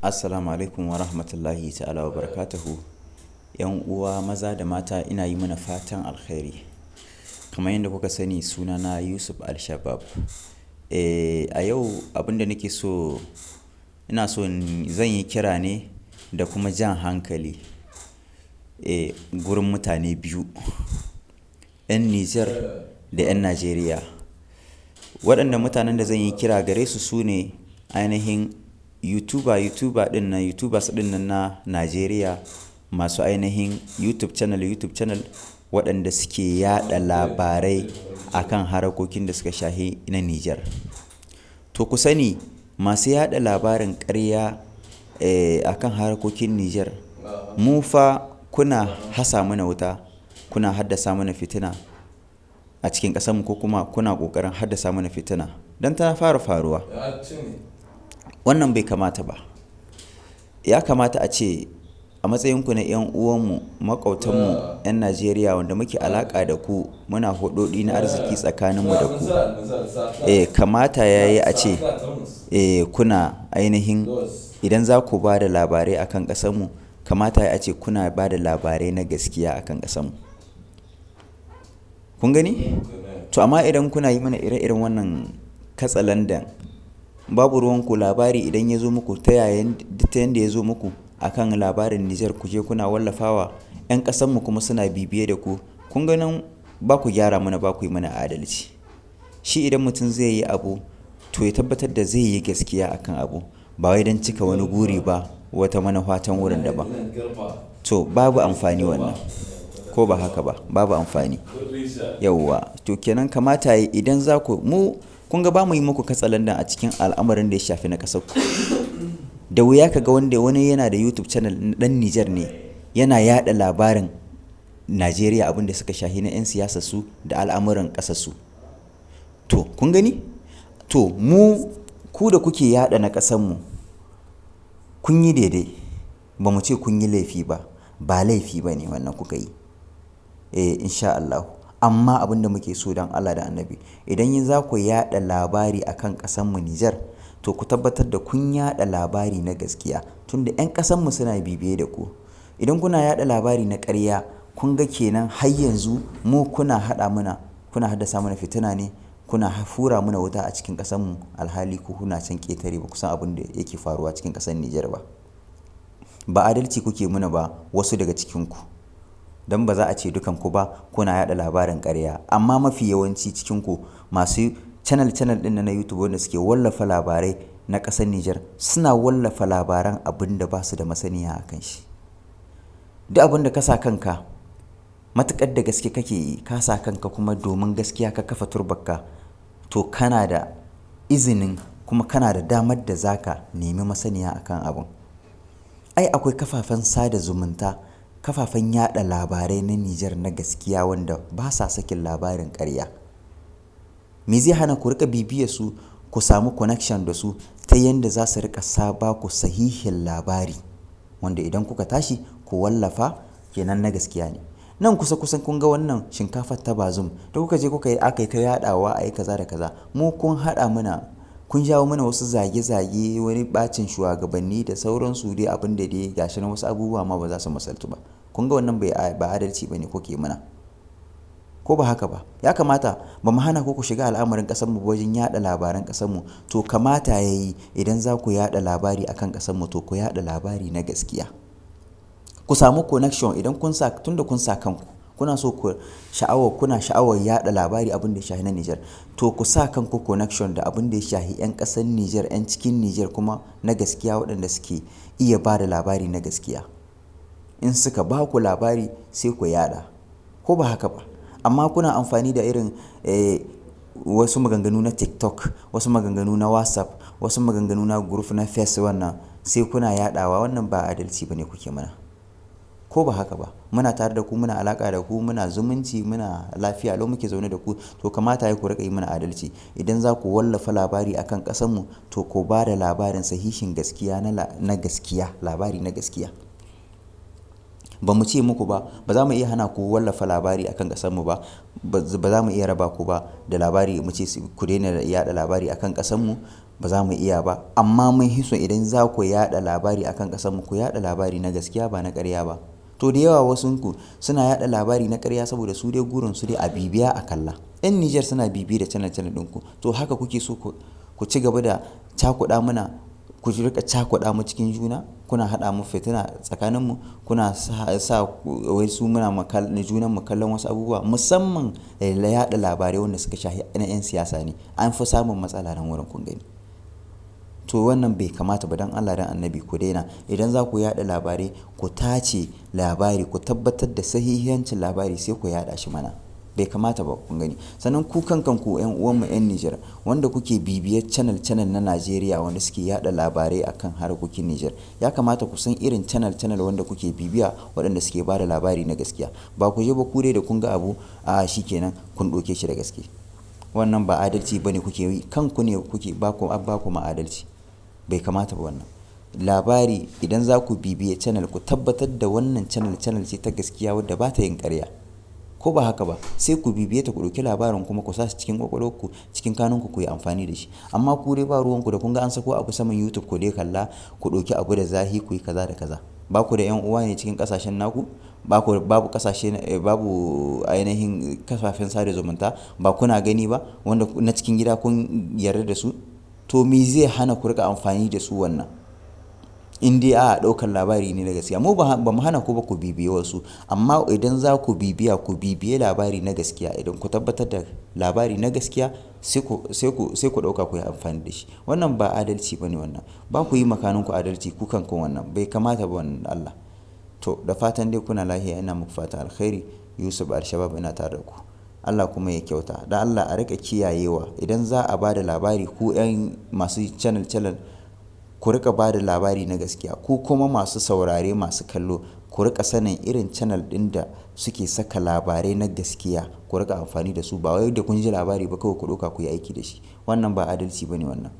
Assalamu alaikum wa rahmatullahi ta'ala wa barakatuhu. 'Yan uwa maza da mata, ina yi mana fatan alkhairi. Kamar yadda kuka sani, sunana Yusuf Al-Shabab. A yau abin da nake so, ina so zan yi kira ne da kuma jan hankali gurin mutane biyu, 'yan Nijar da 'yan Najeriya. Waɗannan mutanen da zan yi kira gare su su ne ainihin YouTuber ɗin nan, YouTubers ɗin nan na Najeriya, masu ainihin YouTube channel waɗanda suke yaɗa labarai akan harakokin da suka shahi na Nijar. To, ku sani, masu yaɗa labarin ƙarya akan harakokin Nijar, mu fa kuna hasa mana wuta, kuna haddasa mana fitina a cikin ƙasarmu, ko kuma kuna ƙoƙarin haddasa mana fitina don ta fara faruwa. Wannan bai kamata ba. Ya kamata a ce a matsayinku na 'yan uwanmu, maƙwabtanmu 'yan Najeriya wanda muke alaƙa da ku, muna hudodi na arziki tsakaninmu da ku. Kamata ya yi a ce kuna ainihin idan za ku ba da labarai akan ƙasarmu, kamata ya a ce kuna ba da labarai na gaskiya akan ƙasarmu. Kun gani? To, amma idan kuna yi mana ire-iren wannan katsalandan, babu ruwanku, labari idan ya zo muku ta yayin ta yanda ya zo muku akan labarin Nijar, ku je kuna wallafawa, 'yan ƙasarmu kuma suna bibiye da ku. Kun ga nan ba ku gyara mana, ba ku yi mana adalci. Shi idan mutum zai yi abu, to ya tabbatar da zai yi gaskiya akan abu, ba wai don cika wani guri ba, wata manufa can wurin daban. To, babu amfani wannan, ko ba haka ba? Babu amfani. Yauwa. To, kenan kamata yayi idan za ku mu, kun ga ba mu yi muku katsalandan a cikin al'amarin da ya shafi na ƙasar ku. Da wuya ka ga wanda wani yana da YouTube channel, ɗan Nijar ne, yana yaɗa labarin Najeriya, abin da suka shahi na 'yan siyasar su da al'amuran ƙasar su. To, kun gani? To, mu ku da kuke yaɗa na ƙasar mu, kun yi daidai. Ba mu ce kun yi laifi ba. Ba laifi ba ne wannan kuka yi. Insha Allahu. Amma abin da muke so, don Allah da Annabi, idan za ku yaɗa labari akan ƙasar mu Nijar, to ku tabbatar da kun yaɗa labari na gaskiya, tunda 'yan ƙasar mu suna bibiye da ku. Idan kuna yaɗa labari na ƙarya, kun ga kenan har yanzu mu kuna haɗa mana, kuna haddasa mana fitina ne, kuna fura mana wuta a cikin ƙasar mu, alhali ku kuna can ƙetare, ba ku san abin da yake faruwa cikin ƙasar Nijar ba. Ba adalci kuke muna ba, wasu daga cikinku. Don ba za a ce dukanku ba kuna yaɗa labarin ƙarya, amma mafi yawanci cikinku masu channel channel ɗin na YouTube wanda suke wallafa labarai na ƙasar Nijar, suna wallafa labaran abin da ba su da masaniya a kan shi. Duk abin da ka sa kanka, matuƙar da gaske kake yi, ka sa kanka kuma domin gaskiya ka kafa turbarka, to kana da izinin kuma kana da damar da za ka nemi masaniya akan abun. Ai akwai kafafen sada zumunta, kafafen yaɗa labarai na Nijar na gaskiya wanda ba sa sakin labarin ƙarya. Me zai hana ku riƙa bibiye su, ku samu connection da su ta yanda za su riƙa sa ba ku sahihin labari wanda idan kuka tashi ku wallafa, kenan na gaskiya ne. Nan kusa kusa, kun ga wannan shinkafar ta Bazoum da kuka je kuka yi, aka yi ta yaɗawa, a yi kaza da kaza. Mu kun haɗa mana, kun jawo mana wasu zage-zage, wani ɓacin shugabanni da sauransu dai, abin da dai gashi nan, wasu abubuwa ma ba za su misaltu ba. Kun ga wannan bai ba adalci ba ne kuke mana. Ko ba haka ba? Ya kamata ba mu hana ku ku shiga al'amarin ƙasarmu wajen yaɗa labaran ƙasarmu. To, kamata ya yi idan za ku yaɗa labari akan ƙasarmu, to ku yaɗa labari na gaskiya. Ku samu connection idan kun sa, tunda kun sa kanku kuna so ku sha'awar, kuna sha'awar yaɗa labari abin da ya shahi na Nijar, to ku sa kanku connection da abin da ya shahi 'yan ƙasar Nijar, 'yan cikin Nijar kuma na gaskiya, waɗanda suke iya ba da labari na gaskiya. In suka ba ku labari, sai ku yaɗa. Ko ba haka ba? Amma kuna amfani da irin wasu maganganu na TikTok, wasu maganganu na WhatsApp, wasu maganganu na group na Face, wannan sai kuna yaɗawa, wannan ba adalci ba ne kuke mana. Ko ba haka ba? Muna tare da ku, muna alaƙa da ku, muna zumunci, muna lafiya lau muke zaune da ku. To, kamata yayi ku riƙa yi mana adalci. Idan za ku wallafa labari akan ƙasarmu, to ku ba da labarin sahihin gaskiya, na gaskiya, labari na gaskiya. Ba mu ce muku ba, ba za mu iya hana ku wallafa labari akan ƙasarmu ba, ba za mu iya raba ku ba da labari mu ce ku daina yaɗa labari akan ƙasarmu, ba za mu iya ba. Amma mun hi so idan za ku yaɗa labari akan ƙasarmu, ku yaɗa labari na gaskiya ba na ƙarya ba. To da yawa wasunku suna yaɗa labari na ƙarya saboda su dai gurin su dai a bibiya a kalla. 'Yan Nijar suna bibiye da channel channel ɗinku. To haka kuke so ku ci gaba da cakuɗa mana, ku riƙa cakuɗa mu cikin juna, kuna haɗa mu fitina tsakaninmu, kuna sa wai su muna junan mu kallon wasu abubuwa, musamman yaɗa labarai wanda suka shahi na 'yan siyasa ne. An fi samun matsala nan wurin, kun gani. To wannan bai kamata ba, don Allah don Annabi ku daina. Idan za ku yaɗa labarai, ku tace labari, ku tabbatar da sahihancin labari sai ku yaɗa shi mana. Bai kamata ba, kun gani. Sannan ku kan kanku 'yan uwanmu 'yan Nijar wanda kuke bibiyar channel channel na Najeriya wanda suke yaɗa labarai akan harkokin Nijar, ya kamata ku san irin channel channel wanda kuke bibiya waɗanda suke ba da labari na gaskiya. Ba ku je ba ku dai da kun ga abu, a shi kenan kun ɗauke shi da gaske. Wannan ba adalci ba ne kuke yi, kanku ne kuke ba ku, ba ku ma adalci. Bai kamata ba wannan. Labari idan za ku bibiye channel, ku tabbatar da wannan channel channel ce ta gaskiya wadda ba ta yin ƙarya. Ko ba haka ba, sai ku bibiye ta, ku ɗauki labarin kuma ku sa shi cikin ƙwaƙwalwarku, cikin kanunku, ku yi amfani da shi. Amma ku dai ba ruwanku da kun ga an sako abu saman YouTube, ku dai kalla, ku ɗauki abu da zahi, ku yi kaza da kaza. Ba ku da 'yan uwa ne cikin ƙasashen naku? Ba ku, babu ƙasashe, babu ainihin kafafen sada zumunta, ba kuna gani ba wanda na cikin gida kun yarda da su? To me zai hana ku riƙa amfani da su wannan? In dai a ɗaukar labari ne na gaskiya. Mu ba mu hana ku ba ku bibiye wasu, amma idan za ku bibiya, ku bibiye labari na gaskiya. Idan ku tabbatar da labari na gaskiya sai ku, sai ku, sai ku ɗauka ku yi amfani da shi. Wannan ba adalci ba ne wannan. Ba ku yi makanunku adalci ku kanku wannan. Bai kamata ba wannan, Allah. To da fatan dai kuna lafiya, ina muku fatan alkhairi. Yusuf Alshabab ina tare da ku. Allah kuma ya kyauta. Da Allah a riƙa kiyayewa idan za a ba da labari, ku 'yan masu channel channel ku riƙa ba da labari na gaskiya. Ku kuma masu saurare, masu kallo, ku riƙa sanin irin channel ɗin da suke saka labarai na gaskiya, ku riƙa amfani da su. Ba wai da kun ji labari ba kawai ku ɗauka ku yi aiki da shi. Wannan ba adalci ba ne wannan.